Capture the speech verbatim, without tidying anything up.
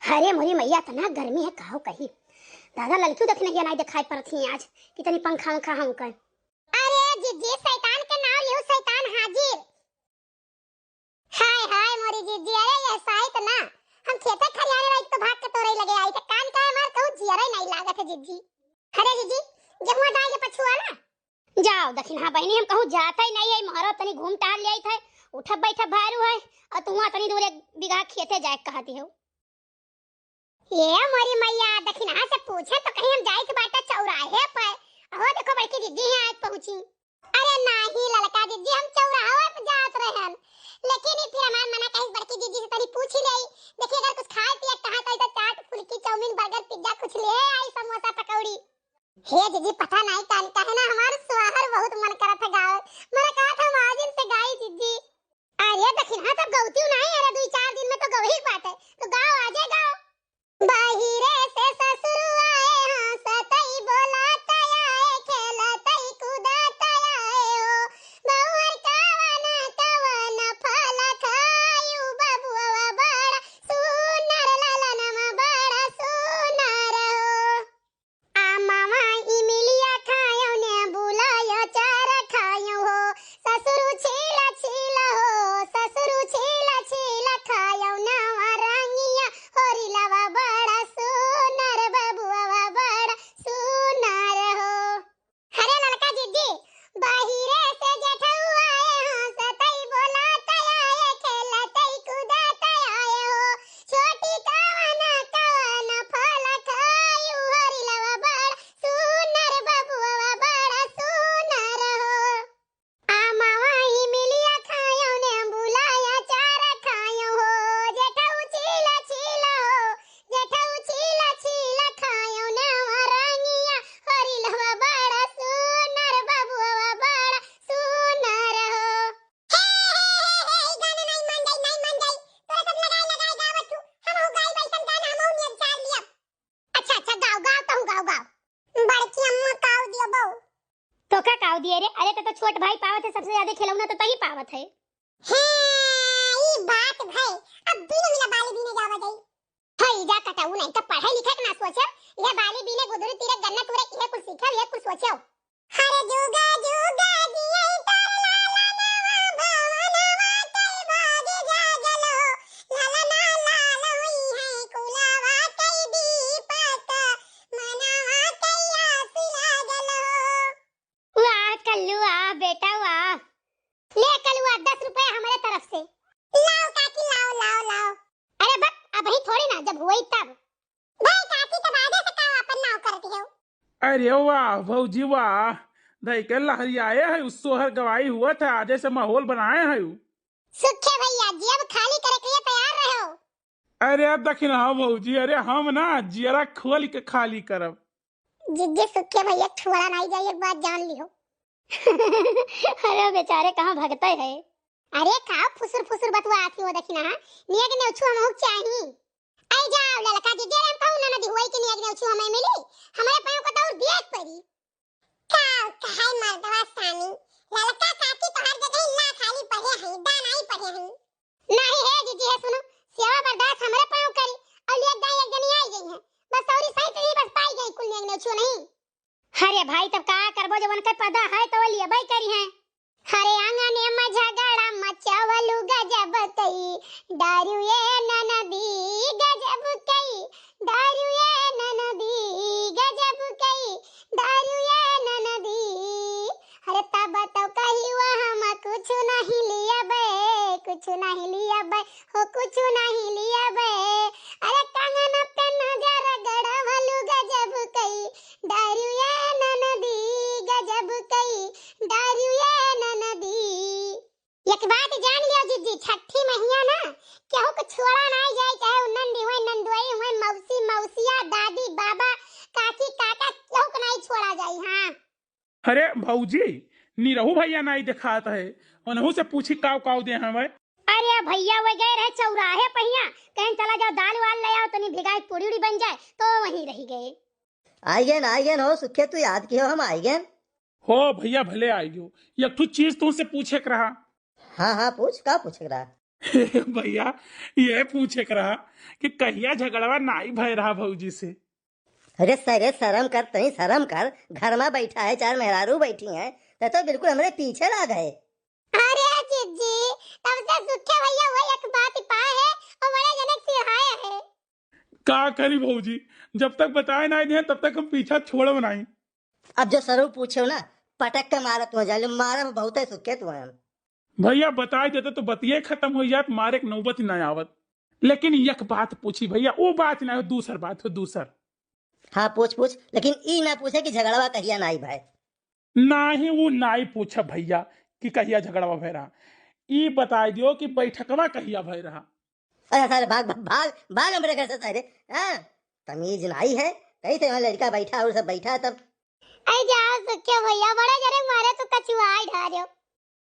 अरे मोरी मैया, इतना गर्मी है, काहो कही। दादा, ललकियो देखी नहीं, नहीं दिखाई पड़त ही आज कि तनी पंखा वंखा हम कर। अरे जिज्जी, शैतान के नाव लियो, शैतान हाजिर। हाय हाय मोरी जिज्जी, अरे ये साइत ना, हम खेते खरियाने रही तो भाग के तोरे लगे आई थे, कान का मार कहूँ जियरे नहीं लागत है जिज्जी। अरे जिज्जी, गेहुआ दाई के पछुआ ना। जाओ दखिनहा बहिनी, हम कहूँ जात ही नहीं है, महरो तनी घूम टहल ले आई थे, उठब बैठब भारू है, और तुहुआ तनी दूर एक बीघा खेते जाए कहती हो। ये मोरी मैया, दखिनहा से पूछे तो कहीं हम जाइत बाटे चौराहे पे। अहो देखो बड़की जिज्जी यहाँ आज पहुँची। अरे नाही ललका जिज्जी, हम चौराहा पे जात रहन, लेकिन ई फिर हमार मना कहिस बड़की जिज्जी से तनी पूछ ही लेई। देखी अगर कुछ खाए पिए कहाँ तो ऐसा चाट फुल्की चाउमीन बर्गर पिज्जा कुछ ले आई, समोसा पकौड़ी। हे जिज्जी पता नाही कान काहे ना हमार सोहर बहुत मन करत है गावे। मना कहत हम आज इनसे गाई जिज्जी। अरे दखिनहा तब गौतियो नाही, अरे दुई चार दिन में तो गवही बाटे, तो गाओ आजे गाओ। बाहिरे से ससुरु आए हाँ, सतई बोलत आए, खेलतई कूदत आए हो। बउहर कवन कवन फल खायु, बबुआ बड़ा सुनर, ललनमा बड़ा सुनर हो। आमवा इमिलिया खायौ, नेबुला अचार खायौ हो। ससुरु छीला छीला हो, ससुरु छीला छीला खायौ, नवा रंगिया होरिलवा बड़ा सुनर, बबुआ बड़ा सुनर हो। अरे ललका जिज्जी, बाहिरे से जेठऊ आए हाँ, सतई बोलत आए, खेलतई कूदत आए हो। छोटी कवन कवन फल खायु, होरिलवा बड़ा सुनर, बबुआ बड़ा सुनर हो। आमवा इमिलिया खायौ, नेबुला अचार खायौ हो। जेठऊ छीला छीला हो, जेठऊ छीला छीला खायौ, नवा रंगिया होरिलवा बड़ा सुनर, बबुआ बड़ा सुनर हो। हे, हे, हे, हे, ई गाना नाई मान जाई, नाई मान जाई। तोरा सब लगाए, लगाए गावत तू। हमहू गाई वैसन गाना, हमहू नियम चार लियब। अच्छा, अच्छा, गाओ, गाओ, तहू गाओ, गाओ। बड़की अम्मा काव दियो बहू। तो का काव दिए रे? अरे तो, तो छोट भाई पावत है, सबसे ज्यादा खिलौना तो तही पावत है। हाँ, ई बात भई। अब दुनो मिला बाली बीने जावा जाई। हई जा कटाऊ, नहीं तो पढ़े लिखे के ना सोचे, यह बाली बीने गुदरी तीरे गन्ना तूरे इहे कुल सीखे, इहे कुल सोचे। हर जुगा जुगा जियई तोर लालनवा, भवनवा कई बाज जागल हो। लालना लाल हुई है कुलवा कई दीपक, मनवा कई आस लागल हो। वाह कल्लू वाह, बेटा वाह। ले कलुआ, दस रुपया हमरे तरफ से। लाओ काकी, लाओ, लाओ, लाओ। अरे बक, अबही थोड़ी ना, जब हुई तब। भाई काकी, तब आगे से का अपन नाव करती हो? अरे वाह भौजी वाह, धई के लहरियाए है, उ सोहर गवाई हुआ था, आजे से माहौल बनाए है उ। सुखे भैया, जेब खाली करे के लिए तैयार रहो। अरे दखिनहा भौजी, अरे हम ना जियरा खोल के खाली करब। जिज्जी सुखे भैया छुअला नाई जाई, एक बात जान लिहो। अरे बेचारे कहाँ भगते है। अरे का फुसुर फुसुर बतुआ आती हो दखिनहा, नेग नेउछु हमहू चाही। आई जाओ ललका जिज्जी, अरे हम कहूँ ना नदी हुई कि नेग नेउछु हमें मिली, हमारे पाँव को दौड़ दिए परी। का कहाई मर्दवा सानी, ललका काकी तोहार जगह ना खाली पढ़े हैं, दान आई पढ़े हैं। नाही हे जिज्जी, हे सुनो, सेवा बर्दाश्त हमरे पाँव करी, और ले एक दाई एक जनी आई गई है, बस औरी सही तो नहीं, बस पाई गई कुल नेग नेउछु नहीं। अरे भाई, तब का करबो, जब उनके पदा है तो वो लेबे करी हैं। हरे आंगने में झगड़ा मचावलू गजब कई, दारू ये ननदी गजब कई, दारू ये ननदी गजब कई, दारू ये ननदी। अरे तब तो कही वो हम कुछ नहीं लियबे, कुछ नहीं लियबे, हो कुछ नहीं लियबे। अरे कंगन पे नजर गड़वलू गजब कई, दारू ये ननदी गजब कई, दारू ये ननदी। एक बात जान लियो जिज्जी, छठी महिया ना केहू के छोड़ा ना जाए, चाहे उ नंदी हुए, नंदुआई हुए, मौसी, मौसिया, दादी, बाबा, काकी, काका, केहू के नहीं छोड़ा जाए। हाँ। अरे भौजी, निरहू भैया नाई देखात है, उनहू से पूछी काव काव दे हमें। अरे भैया वो गए रहे चौराहे पहिया, कहें चला जाओ दाल वाल ले आओ, तनी भिगाई पूड़ी उड़ी बन जाए, तो वहीं रह गए। आई गए ना, आई गए ना हो सुखे, तू याद कियो हम आई गए। हो भैया भले आई गयो, एक ठो चीज तुमसे पूछे के रहा। हाँ हाँ पूछ, का पूछे के रहा? भइया, यह पूछे के रहा कि कहिया झगड़वा नाई भय रहा भौजी से। अरे सरे, शरम कर, तहीं शरम कर। घर मा बैठा है, चार मेहरारू बैठी हैं, त तो बिल्कुल हमरे पीछे लाग है। अरे जिज्जी, तब से सुखे भइया वही एक बात ही पाए है और बड़े जनक सिरहाए है। का करी भौजी, जब तक बताए नाई दे तब तक हम पीछा छोड़ब नाई। अब जो सरऊ पूछे ना, पटक के मारत हो जाले, मारब बहुत है सुखे तू हम। भइया बताए देते तो बतिये खत्म हो जात, मारे के नौबत ही ना आवत। लेकिन एक बात पूछी भइया, वो बात ना हो, दूसर बात हो, दूसर। हाँ पूछ पूछ, लेकिन ई ना पूछे कि झगड़वा कहिया नाई भय। नाही, वो नाई पूछब भइया कि कहिया झगड़वा भय रहा। ई बताए दियो कि बैठकवा कहिया भय रहा। अरे सारे भाग, भाग, भाग, भाग हमरे घर से सारे। हाँ, तमीज नाई है, कहीं से वहाँ लड़का बैठा और सब बैठा है तब। अरे जाओ सुखे भइया, बड़े जने मारे तो कचुआई ढार्यो।